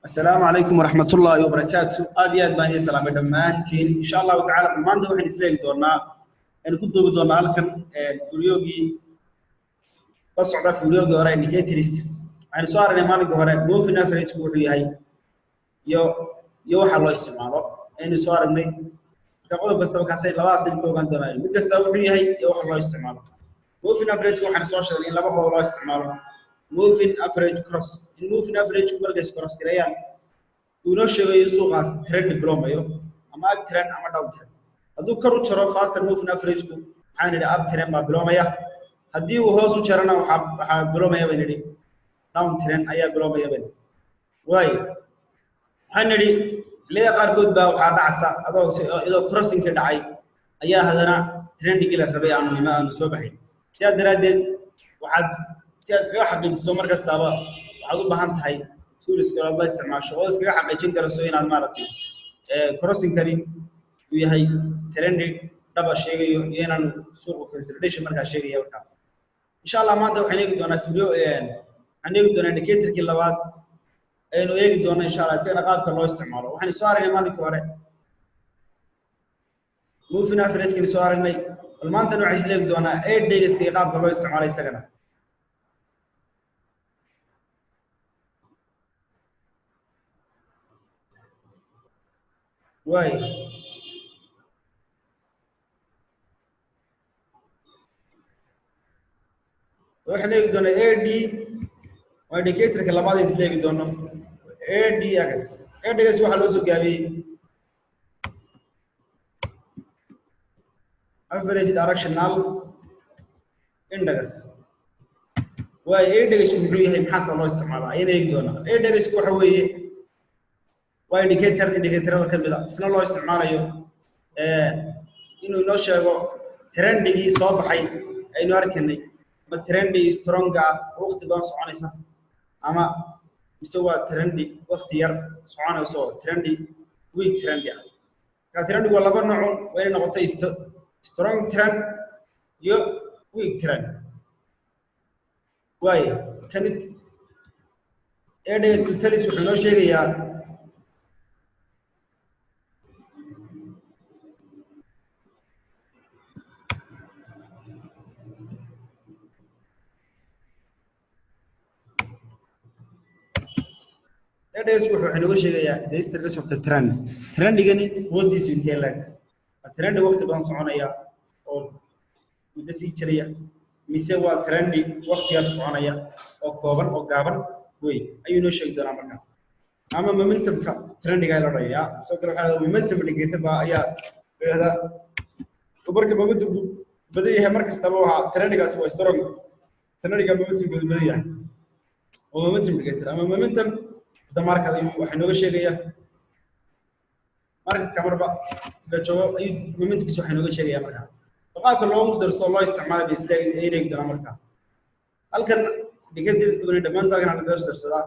Asalaamu calaykum waraxmatullaahi wabarakaatu. Aad iyo aad baan idin salaamay dhammaantiin. Insha Allahu tacaala maanta waxaan isleegi doonaa, aynu ku duubi doonaa halkan furyogii la socda, furyogii hore indicatorska. Waxaynu soo aragnay maalinka hore moving average wuxuu yahay iyo waxa loo isticmaalo aynu soo aragnay. Marka qodob kastaba kaasay labadaas aynu ka ogaan doonaa, mid kasta wuxuu yahay iyo waxa loo isticmaalo. Moving average waxaan soo sheegnay in laba qodob loo isticmaalo: moving average cross, in moving average markay cross gareeyaan uu inoo sheegayo suuqaas trend bilowmayo, ama up trend ama down trend. Hadduu kor u jaro faster moving average-ku, waxaan nidhi up trend baa bilowmaya. Haddii uu hoos u jarana, waxaa bilowmaya baynu nidhi down trend ayaa bilowmaya baynu. Waayo, waxaan nidhi xilliyada qaarkood baa waxaa dhacsa adoo iyadoo crossing-ka dhacay ayaa haddana trendigii la rabay aanu nima aanu soo baxayn. Sidaa daraaddeed waxaad si aad iskaga xaqiijiso mar kastaaba waxaad u baahan tahay toolska aad la isticmaasho oo iskaga xaqiijin karayso inaad maaragtay crossing-kani uu yahay trendi dhaba sheegayo iyo inaan suuqa consolidation markaa sheegaya. Markaa insha Allah maanta waxaan eegi doonaa video, waxaan eegi doonaa indicatorkii labaad aynu eegi doonaa insha Allah, isagana qaabka loo isticmaalo. Waxaan soo aragnay maalinkii hore moving average-kani soo aragnay, bal maantana waxaan isla eegi doonaa ADX-ka iyo qaabka loo isticmaalo isagana. Waay, waxaan eegi doonaa AD, waa indicatorka labaad ee isla eegi doono, ADX. ADX waxaa loo soo gaabiyey average directional index. Waayo, ADX muxuu yahay, maxaase loo isticmaalaa, ayaan eegi doonaa. ADX waxa weeye waa indicator indicatorada ka mid a, isna loo isticmaalayo inuu inoo sheego trendigii soo baxay aynu arkaynay, ma trendi strong ah oo waqti badan soconaysa ama mise waa trendi waqti yar soconayso oo trendi weak trendi ah. Marka trendigu waa laba nooc, waa inay noqoto strong trend iyo weak trend. Waayo, kamid ADX talis wuxuu inoo sheegayaa ADX wuxuu inooga sheegayaa the history of the trend. Trendigani quwadiisu intee leeg? Waa trendi waqti badan soconaya oo muddo sii jiraya mise waa trendi waqti yar soconaya oo kooban oo gaaban wey ayuu inoo sheegi doonaa markaa. Ama momentumka trendiga la odhanayaa. Sidoo kale waxaa momentum indicator baa ayaa la yidhahdaa. Marka momentumku badan yahay mar kastaba waxaa trendigaasi waa strong. Trendiga momentumku badan yahay oo momentum indicator ama momentum the market ayuu waxaa inooga sheegaya marketka marba la joogo ayuu momentumkiisa waxaa inooga sheegaya markaa. Qaabka loogu darso loo isticmaalo bay isla eegi doonaa markaa. Halkan indicatorska bani dhammaantood halkan laga soo darsadaa.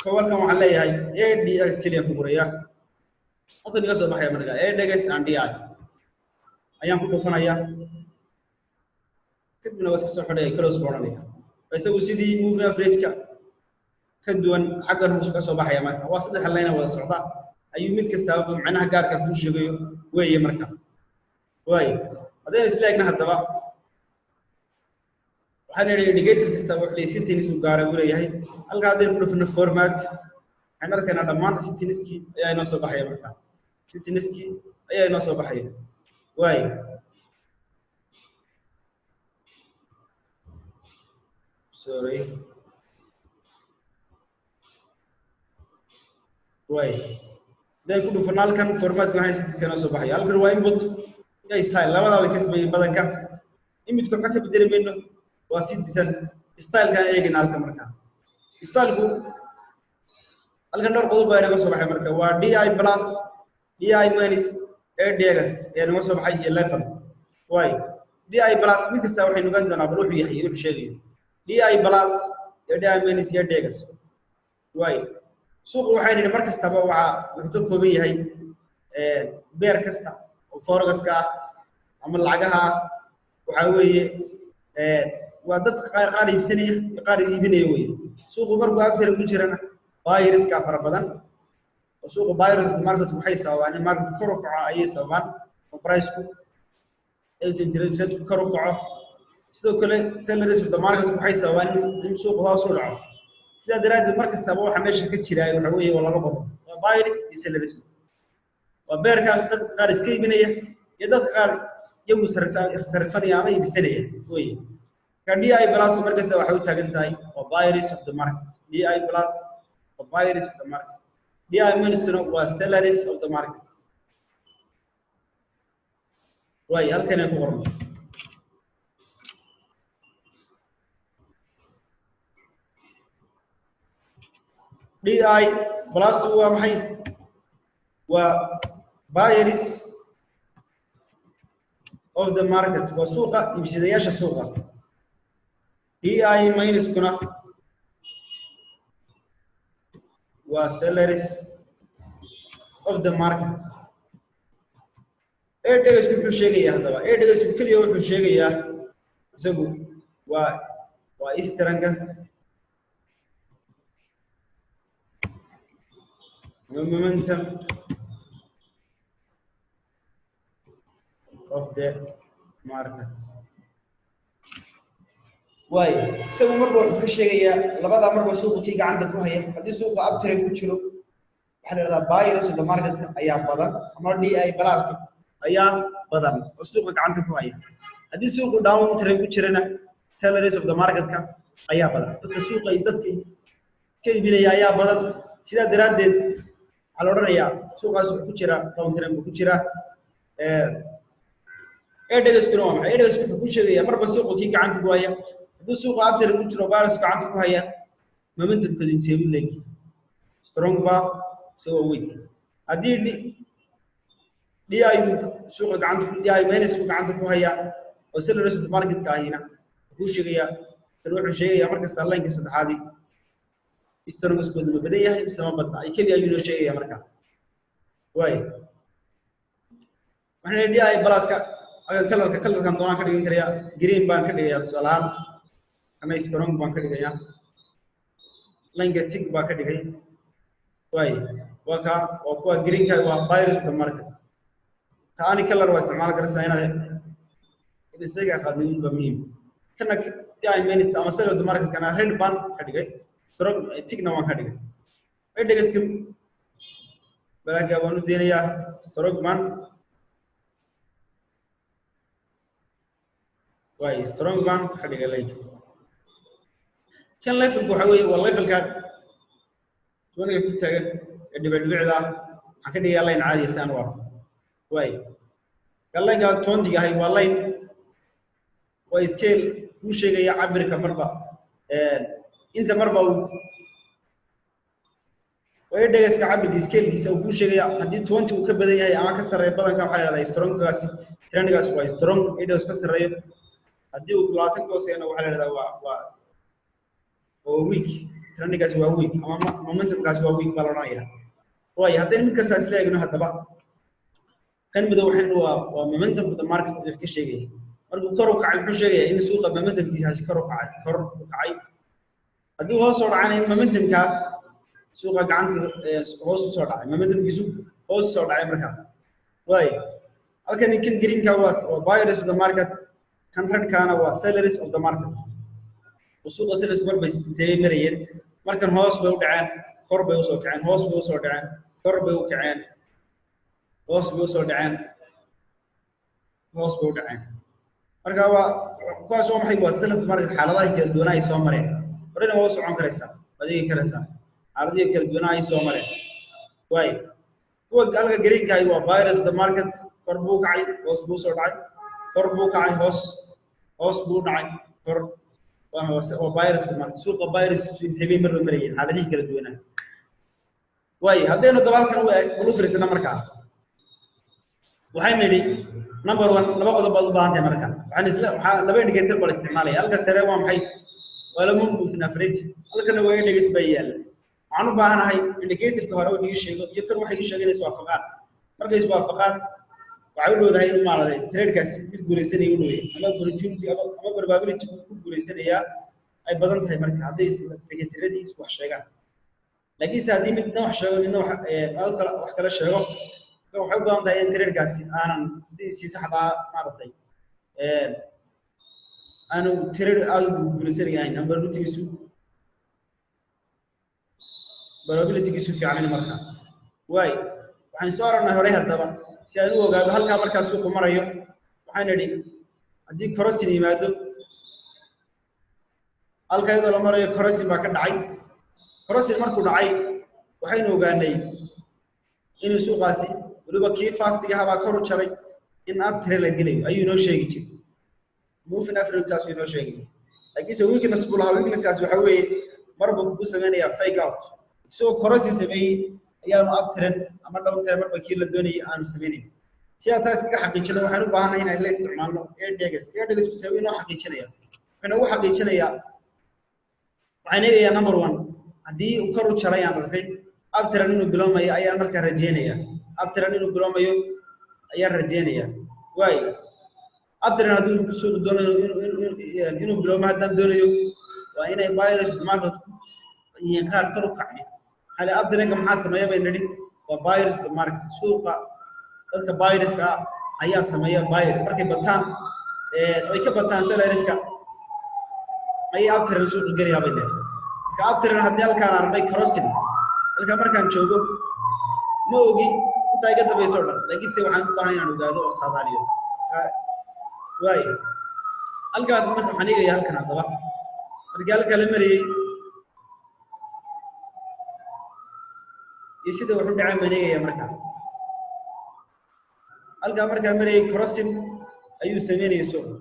Kow, halkan waxaan leeyahay ADX keliya ku qoraya. Halkan iga soo baxaya markaa ADX and DI ayaan ku dhufanaya, kadibna waa iska soo xidhaya, close baan odhanaya. Isagu sidii moving average-ka ka duwan xaggan hoos ka soo baxaya marka. Waa saddex line wada socda ayuu mid kastaaba macnaha gaarka kuu sheegayo weeye marka. Waayo, haddaynu isla eegna haddaba, waxaan idhi indicator kasta wuxuu leeyahay settings uu gaara buu leeyahay. Halka haddaynu ku dhufno format, waxaan arkaynaa dhammaan settingskii ayaa inoo soo baxaya marka. Settingskii ayaa inoo soo baxaya. Waayo, sorry, waayo, haddaynu ku dhufano halkan formatka, waxaan settingska inoo soo baxaya. Halkan waa input iyo style, labadaa way ka sameeyeen badanka. Inputka waxba ka bedeli mayno, waa si disan. Stylekaan eegayna halkan marka. Styleku halkan dhowr qodob baa inaga soo baxay marka. Waa DI plus, DI minus, ADX ayaa inaga soo baxay iyo level. Waayo, DI plus mid kasta waxaynu ogaan doonaa bal wuxuu yahay iyo wuxuu sheegayo. DI plus iyo DI minus iyo ADX. Waayo, suuqa waxaynu nidhi mar kastaba waxa wuxuu ka kooban yahay pair kasta oo forex-ka ah ama lacagaha ah, waxaa weeye waa dad qaar iibsanaya iyo qaar iibinaya weeye. Suuqu markuu uptrend ku jirana Buyerska fara badan oo suuqa buyers of the market waxay sababaan in market kor u kaco ayay sababaan, oo price-ku exchange rate kor u kaco. Sidoo kale sellers of the market waxay sababaan in suuqa hoos u dhaco. Sidaa daraaddeed mar kastaba waxa meesha ka jira waxa weeye waa laba qodob, waa buyers iyo sellers. Waa beerka dadka qaar iska iibinaya iyo dadka qaar iyagu sarrifanaya ama iibsanaya weeye. Marka DI plus mar kasta waxay u taagan tahay waa buyers of the market. DI plus waa buyers of the market, DI minusna waa sellers of the market. Waay halkan ay ku qoran. DI plus waa maxay? Waa buyers of the market, waa suuqa iibsadayaasha suuqa. DI minuskuna waa sellers of the market. ADX wuxuu sheegayaa haddaba, ADX keliya wuxuu sheegayaa isagu waa strength momentum of the market. Waay isagu marba wuxuu ka sheegayaa labadaa marba suuqu kii gacanta ku haya. Haddii suuqa uptrend ku jiro waxaa la yidhahdaa buyers of the market ayaa badan ama DI plus ayaa badan oo suuqa gacanta ku haya. Haddii suuqu down trend ku jirana sellers of the market-ka ayaa badan, dadka suuqa iyo dadkii ka iibinaya ayaa badan. Sidaa daraaddeed waxaa la odhanayaa suuqaas wuxuu ku jiraa down trend buu ku jiraa. ADX-kuna waa maxay? ADX wuxuu ku sheegayaa marba suuqa kii gacanta ku haya. Haddii suuqa uptrend ku jiro buyers gacanta ku haya, momentumkoodu intee buu leeyahay? Strong ba isagoo weak. Haddii DI suuqa gacanta ku DI minus uu gacanta ku haya oo sellers of the market-ka ahina wuxuu sheegayaa, kan wuxuu sheegayaa markasta line-ka saddexaadii strong iskoodu ma badan yahay mise ma badna, ay keliya ayuu inoo sheegayaa markaa. Waay waxaan DI plus-ka agan kalarkan doonaan ka dhigan karayaa, green baan ka dhigayaa tusaale ahaan, ama strong baan ka dhigayaa, line-ka tick baan ka dhigay. Waay waa ka waa kuwa green-ka waa buyers of the market. Ka ani color waa isticmaali karaysaa, inaad in isaga qaadnin ba muhiim. Kana DI minus ama seller of the market kana red baan ka dhigay, strong tickna waan ka dhigay. ADX-ka balaaga waan u deenayaa strong man. Waay strong baan ka dhigay line. Kan levelku waxa weeye waa levelka tobanka ku taagan ee dhibicdhibicda ah. Waxaan ka dhigayaa line caadi si aan u arko. Waay kan line-ka 20 ahi waa line, waa scale kuu sheegaya cabirka marba inta marba uu waa ADX-ka cabirka scale-kiisa uu kuu sheegaya. Haddii 20 uu ka badan yahay ama ka sarreeyo badanka waxaa la yidhahdaa strong-gaasi, trend-gaasi waa strong, ADX ka sarreeyo. Haddii uu 20 ka hooseeyana waxaa la yidhahdaa waa weak, trend-gaasi waa weak ama momentum-kaasi waa weak baa la odhanayaa. Waayo haddaynu mid kastaas la eegno haddaba, kan madow waxaynu waa momentum of the market uu ka sheegaya. Markuu kor u kacay muxuu sheegayaa? In suuqa momentumkiisaasi kor u kacay, kor u kacay. Haddii hoos soo dhacayna in momentumka suuqa gacanta hoos u soo dhacay, momentumkiisu hoos u soo dhacay markaa. Waayo halkan kan greenka waa buyers of the market, kan redkaana waa sellers of the market. Oo suuqa sellers mar bay intee marayeen, markan hoos bay u dhaceen, kor bay usoo kaceen, hoos bay usoo dhaceen, kor bay u kaceen, hoos bay usoo dhaceen, hoos bay u dhaceen. Marka waa kuwaas waa maxay? Waa sellers of the market. Xaaladaha kala duwanaa ay soo mareen horena waa u socon karaysaa, waad eegi karaysaa xaaladihii kala duwanaa ay soo mareen. Waayo kuwa halka greenka ahi waa buyers of the market, kor buu kacay, hoos buu soo dhacay, kor buu kacay, hoos buu dhacay, kor waa hoose, waa buyers of the market. Suuqa buyers intee bay marba marayeen xaaladihii kala duwanaa. Waayo haddaynu dabaalkan u eeg bal u fiirsana markaa, waxaynu nidhi number one laba qodob baad u baahan tahay marka. Waxaan isla waxaa laba indicator baa la isticmaalaya. Halka sare waa maxay? Waa laba moving average. Halkana waa index baa yaalla. Waxaan u baahanahay indicatorka hore wuxuu ii sheego iyo kan waxay ii sheegeen iswaafaqaan. Markay iswaafaqaan waxay u dhowdahay inuu maaragtay trade-kaasi mid guuleysanaya u dhowyahay, ama opportunity ama probability ku guuleysanayaa ay badan tahay marka hadday indicatoradii isku wax sheegaan. Laakiinse haddii midna wax sheego midna wax kala sheego, waxay u badan tahay in trade-kaasi aanan sidiisii saxda ah maaragtay aanu trade aada u guulaysan ama probability-giisu fiicnayn markaa. Waay, waxaan soo aragnay horey haddaba si aan u ogaado halkaa markaa suuqu marayo. Waxaan idhi haddii crossing yimaado halka iyadoo la marayo, crossing baa ka dhacay. Crossing markuu dhacay, waxaynu ogaanay inuu suuqaasi weliba kii fast-iga ahaa baa kor u jaray, in uptrend la gelayo ayuu inoo sheegi jiray. Moving average-kaas inoo sheegay, laakiinse weakness buu lahaa. Weakness-kaasi waxa weeye mar buu kugu sameynayaa fake out. Isagoo crossing sameeyey ayaanu uptrend ama downtrend marba kii la doonayay aanu sameynayn. Si aan taas kaga xaqiijino, waxaan u baahannahay inaan la isticmaalno ADX. ADX see inoo xaqiijinaya? Wuxuu inoogu xaqiijinayaa, waxaan eegayaa number one, haddii uu kor u jaray aan arkay, uptrend inuu bilowmayo ayaan markaa rajeynayaa. Uptrend inuu bilowmayo ayaan rajeynayaa. Waayo, uptrend hadduu suuqu doonayo inuu bilowmo, haddaan doonayo, waa inay buyers market yihiin qaar kor u kacay. Maxaa uptrend-ka maxaa sameeya bay nidhi? Waa buyers market. Suuqa dadka buyers-ka ah ayaa sameeya. Buyer markay bataan, ay ka bataan sellers-ka, ayay uptrend suuqa gelayaa bay nidhi. Marka uptrend haddii halkaan aragnay crossing, halkaan markaan joogo, ma ogi intaa iga dambayso o dhan, laakiinse waxaan u baahan inaan ogaado oo saadaaliyo. Waayo, halkaan marka waxaan eegaya halkan haddaba markii halkaa la marayey iyo sida wax u dhaceen baan eegaya. Markaa halkaa markaa marayay, crossing ayuu sameynayay suuqa.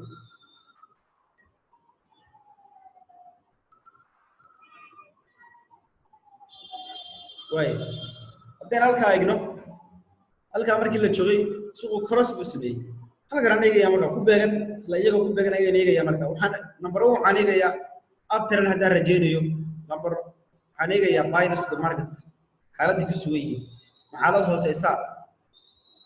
Waay, haddaynu halkaa eegno, halkaa markii la joogay suuqu cross buu sameeyey. Halkan aan eegaya marka ku beegan, isla iyagoo ku beegan ayaan eegaya. Marka waxaan number one waxaan eegayaa uptrend haddaan rajaynayo, number waxaan eegayaa buyers to the market xaaladii ku sugan yihiin. Ma xaalad hooseysa,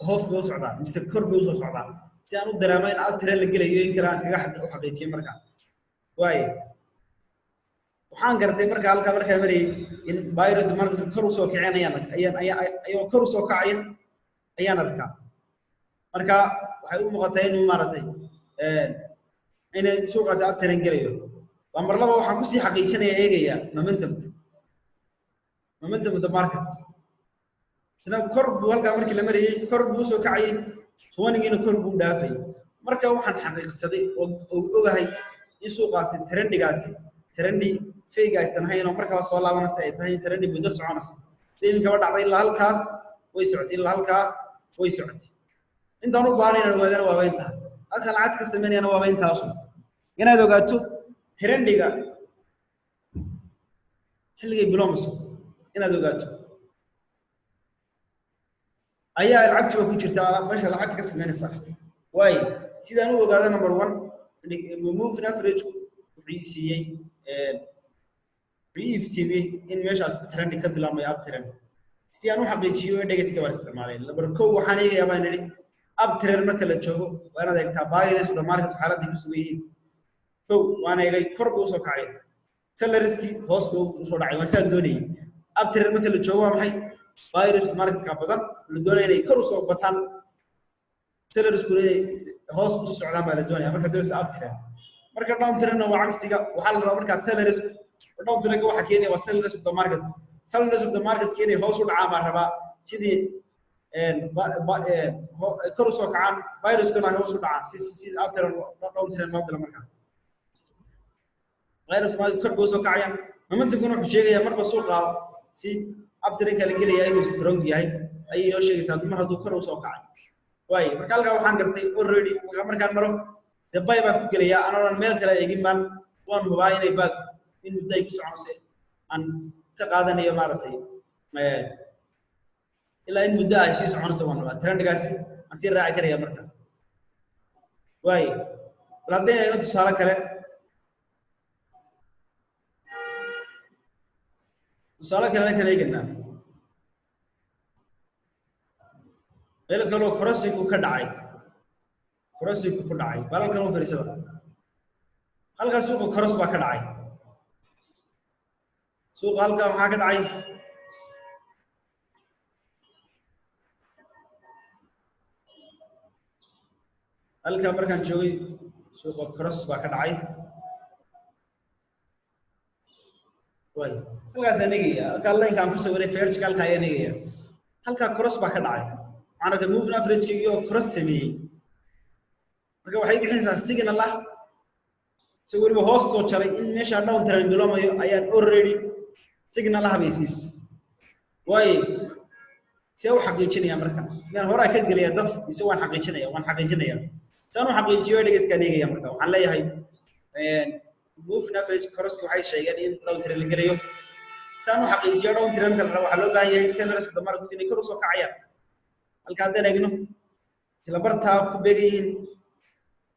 hoos bay u socdaan, mise kor bay usoo socdaan, si aan u dareemo in uptrend la gelayo in kale aan iskaga u xaqiijiyo marka. Waayo, waxaan gartay marka halkaa markaa marayay in buyers market kor usoo kaceen ayaan ayaan ayagoo kor usoo kacaya ayaan arkaa. Marka waxay u muuqataa inuu maaragtay inay suuqaasi uptrend gelayo. Lambar laba, waxaan kusii xaqiijinaya, eegaya momentum-ka, momentum of the market. Isna kor buu halkaa markii la marayay kor buu usoo kacayay, 20-giina kor buu dhaafayay. Marka waxaan xaqiiqsaday oo ogahay in suuqaasi trend-igaasi trend fake aysan ahayn oo markaba soo laabanaysa, ay tahay trend muddo soconaysa. Sida iminkaba dhacday, ilaa halkaas way socotay, ilaa halkaa way socotay. Intaan u baahan inaan ogaadana waaba intaa, halkan lacagta ka samaynayana waaba intaasu. Inaad ogaato trend-iga xilligay bilowmayso inaad ogaato ayaa lacagtuba ku jirta meesha lacagta ka samaynaysa. Waayo, sidaan u ogaado, number one, moving average wuxuu siiyey, wuxuu ii iftiimiyey in meeshaas trend ka bilaabmayo, uptrend. Si aan u xaqiijiyo, ADX-ka baan isticmaalay. Number kow waxaan eegayaa baan nidhi, uptrend marka la joogo waa inaad eegtaa buyers of the market xaaladii ku sugan yihiin. Kow waan eegay, kor buu usoo kacay, sellers-kii hoos buu usoo dhacay, waa sidaan doonayay. Uptrend marka la joogo waa maxay? Buyers of market-ka badan la doonaya inay kor usoo bataan, sellers-kuna inay hoos u socdaan baa la doonaya marka doonaysa uptrend. Marka downtrend waa cagsiga. Waxaa la rabaa markaa sellers downtrend waxa keenaya waa sellers of the market. Sellers of the market keenaya hoos u dhacaan baa rabaa, sidii kor usoo kacaan, buyers-kuna ay hoos u dhacaan, si uptrend downtrend loo galo. Markaa buyers market kor bay usoo kacayaan. Momentum-kuna wuxuu sheegayaa marba suuqa si uptrend-ka la gelaya inuu strong yahay ayay inoo sheegaysaa mar hadduu kor usoo kacay. Waayo, marka halkaa waxaan gartay already halkaa markaan maro dee buy baan ku gelayaa, anoonan meel kale eegin baan waan hubaa inay baag in muddo ay ku soconayso aan ka qaadanayo maaragtay, ilaa in muddo ay sii soconayso waan hubaa trend-igaasi aan sii raaci karaya marka. Waayo, bal haddayna ino tusaale kale, tusaale kalena kala eeganaa, meel kaloo crossing-ku ka dhacay, crossing-ku ku dhacay. Bal halkan u fiirsada, halkaas suuqa cross baa ka dhacay. Suuqa halkaa maxaa ka dhacay? Halkaa markaan joogay suuqa cross baa ka dhacay. Way halkaasaan eegaya, halkaa line-ka aan ku sawiray fairjka halkaa ayaan eegaya. Halkaa cross baa ka dhacay. Waxaan arkay moving average-keygii oo cross sameeyey. Marka waxay bixinaysaa signal ah, isagoo weliba hoos soo jaray in meesha down trend bilowmayo ayaan already signal ah bay siisay. Waaye see u xaqiijinaya marka? Inaan horaa ka gelaya daf mise waan xaqiijinaya? Waan xaqiijinaya. Saan u xaqiijiyo dhegeyskaan eegaya marka. Waxaan leeyahay moving average crosska waxay sheegeen in down trend la gelayo. Saan u xaqiijiyo down trend kala rabo, waxaa loo baahan yahay sellers the market inay kor u soo kacayaan. Halka haddaan eegno isla bartaa ku beegan yihiin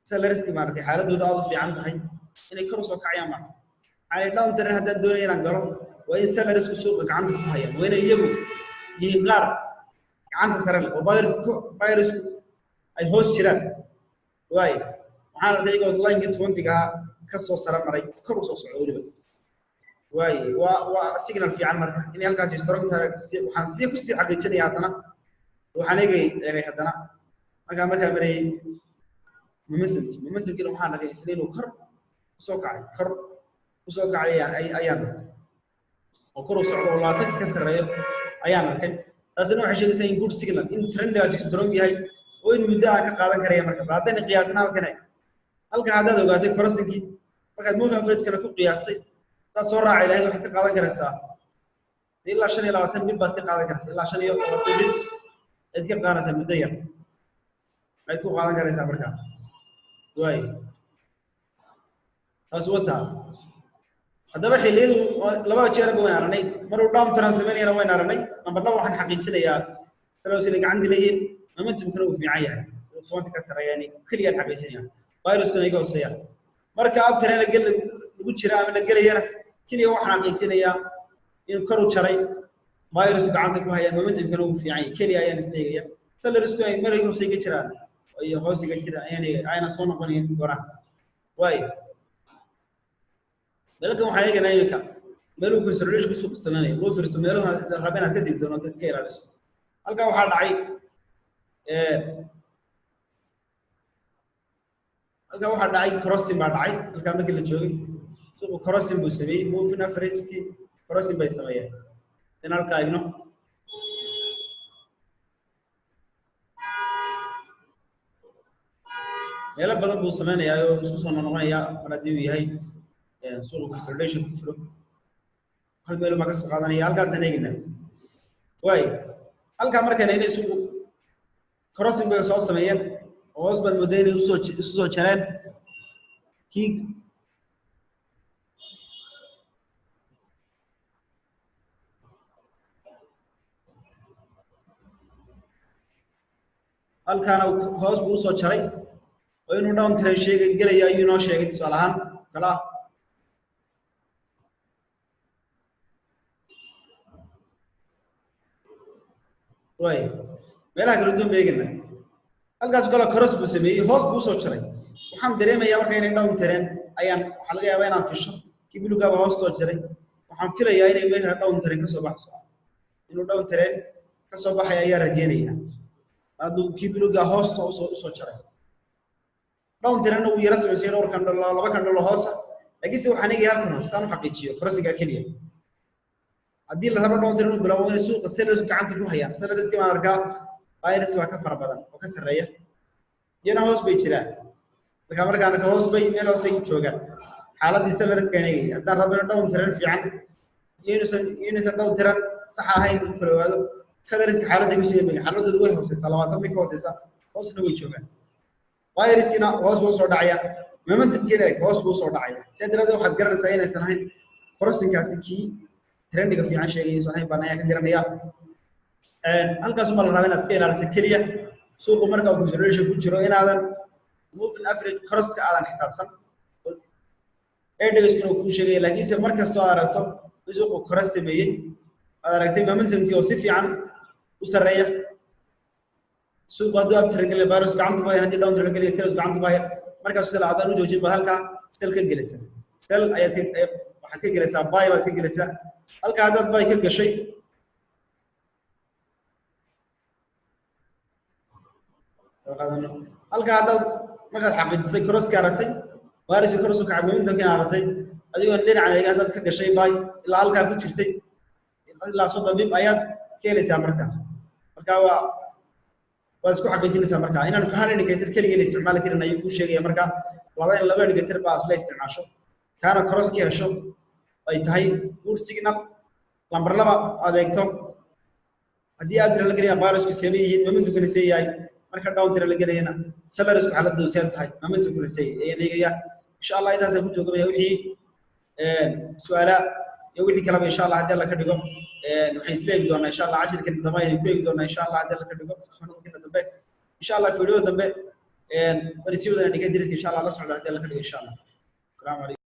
sellerski maaragtay xaaladooda aad u fiican tahay inay kor u soo kacayaan marka. Waxaan down trend haddaan doonayo inaan galo, waa in sellersku suuqa gacanta ku hayaan, waa inay iyagu yihiin qaar gacanta sare leh oo virusku ay hoos jiraan. Waayo waxaan arkay iyagoo line-kii 20-ga ka soo sare maray, kor u soo socdo weliba. Waayo waa signal fiican marka inay halkaasi strong tahay. Waxaan sii ku sii xaqiijinaya haddana, waxaan eegay haddana markaa marayay momentumkiina waxaan arkay isla inuu kor usoo kacay, kor usoo kacay ayaan arkay, oo kor u socdo oo 20-ka ka sarreeyo ayaan arkay. Taasina waxay sheegaysaa in good signal, in trendigaasi strong yahay oo in muddo aan ka qaadan karaya marka. Bal haddayna qiyaasna halkan eeg, halka haddaad ogaatay crossingkii markaad moving average-kana ku qiyaastay, haddaad soo raaci lahayd waxaad ka qaadan karaysaa ilaa 25 bil baad ka qaadan karaysaa, ilaa 25 bil ayaad ka qaadanaysaa, muddo yar ayaad ku qaadan karaysaa marka. Waayo taas wataa. Haddaba xilliyadu labada jeerba wayn aragnay, maruu down trend samaynayana wayn aragnay. Number 2 waxaan xaqiijinayaa sellers inay gacanta leeyihiin, momentumkana uu fiican yahay, 20 ka sarreeyaan keliyaan xaqiijinaya, viruskana iga hooseeya. Marka up trend lagu jira ama la gelayana keliya waxaan xaqiijinayaa in kor u jaray, virus gacanta ku hayaan, momentumkana uu fiican yahay, keliya ayaan isla eegaya. Sellersku ay mar hoose iga jiraan iyo hoos iga jiraan ayaan eegaya, ayna soo noqonayn goraha. Waayo meelkan waxaan eegaynaa iminka meeluu consolidation ku suuq samaynayo. Loo fiirso meelaha la raba inaad ka digtoonaato, iska ilaaliso. Halkaa waxaa dhacay, halkaa waxaa dhacay crossing baa dhacay. Halkaa markii la joogay suuqu crossing buu sameeyey, moving average-kii crossing bay sameeyeen. In halkaa eegno meelo badan buu sameynayaa oo isku soo noqonayaa. Mar haddii uu yahay suuqa consolidation ku jiro, hal meel baa ka soo qaadanaya, halkaasaan eegaynaa. Waayo halkaa markaan eegnay suuqu crossing bay soo sameeyeen oo hoos baad mooday inay usoo isu soo jareen kii. Halkaana hoos buu usoo jaray oo inuu down trend sheegay gelaya ayuu inoo sheegay tusaale ahaan kala. Way meelaha kala duwan beegana halkaas kale cross buu sameeyey, hoos buu usoo jaray. Waxaan dareemayaa marka inay down trend ayaan, waxaa laga yaabaa inaan fisho kii bulugaaba hoos soo jaray. Waxaan filayaa inay meesha down trend ka soo baxso, inuu down trend ka soo baxay ayaa rajeynaya. Hadduu kii buluga hoos usoo jaray, down trendna wuu yara samaysay dhowr kandhalo, laba kandhalo hoosa, laakiinse waxaan eegaya halkan hoos saan u xaqiijiyo crossinga keliya. Haddii la rabo down trend inuu bilaabo, inay suuqa sellers gacanta ku hayaan. Sellerska baan arkaa virus baa ka fara badan oo ka sarreeya, iyana hoos bay jiraan. Marka markaan arka hoos bay meel hoosay joogaan, xaaladdii sellerska aan eegaya. Haddaan rabo inuu down trend fiican iyo inuusan down trend sax ahayn u kala ogaado, sellerska xaaladda ku sheegay xaaladoodu way hooseysaa, 20 bay ka hooseysaa, hoosna way joogaan. Viruskiina hoos buu usoo dhacaya, momentumkiina hoos buu usoo dhacaya. Sidaa daraaddeed waxaad garanaysaa inaysan ahayn crossingkaasi kii trendiga fiican sheegay inaysan ahayn baan ayaa ka garanaya. Halkaas uma la rabaa inaad iska ilaaliso keliya suuqu marka uu consolidation ku jiro inaadan moving average crosska aadan xisaabsan, ADX-kuna uu kuu sheegaya. Laakiinse mar kastoo aad aragto in suuqu cross sameeyey, aad aragtay momentumkii oo si fiican u sarreeya, suuqu hadduu up trend geliyo virus gacanta ku haya, haddii down trend geliyo sellers gacanta ku haya, markaas sell aadaan u joojin baad halkaa sell ka gelaysaa. Sell ayaad waxaad ka gelaysaa, buy baad ka gelaysaa. Halkaa haddaad buy ka gashay, halkaa haddaad Markaad xaqiijisay, crosska aragtay, viruska cross u kacay, momentumkina aragtay, adigoon dhinacan eegin haddaad ka gashay buy ilaa halkaa ku jirtay, ilaa 30 pip ayaad ka helaysaa. Marka waad isku xaqiijinaysaa. Marka inaan hal indicator keligeen isticmaali karin ayuu kuu sheegaya. Marka laba in laba indicator baa isla isticmaasho, kaana cross ka hesho ay tahay good signal. Lambar 2 aad eegto haddii aad tira la gelaya virusku seema yihiin, momentumkuna see yahay. Marka down tira la gelayana sellersku xaaladoodu seen tahay, momentumkuna see ayaan eegaya. Insha Allah intaasaan ku joogabaya. Wixii su-aala iyo wixii kaleba, insha Allah haddii Alla ka dhigo, waxaan isla eegi doonaa insha Allah cashirkan dambe ayaan ku eegi doonaa, insha Allah haddii Alla ka dhigo, sanadkina dambe, insha Allah video dambe. Waan sii wadana dhiga dariska, insha Allah la socda haddii Alla ka dhigo, insha Allah. Asalaamu calaykum.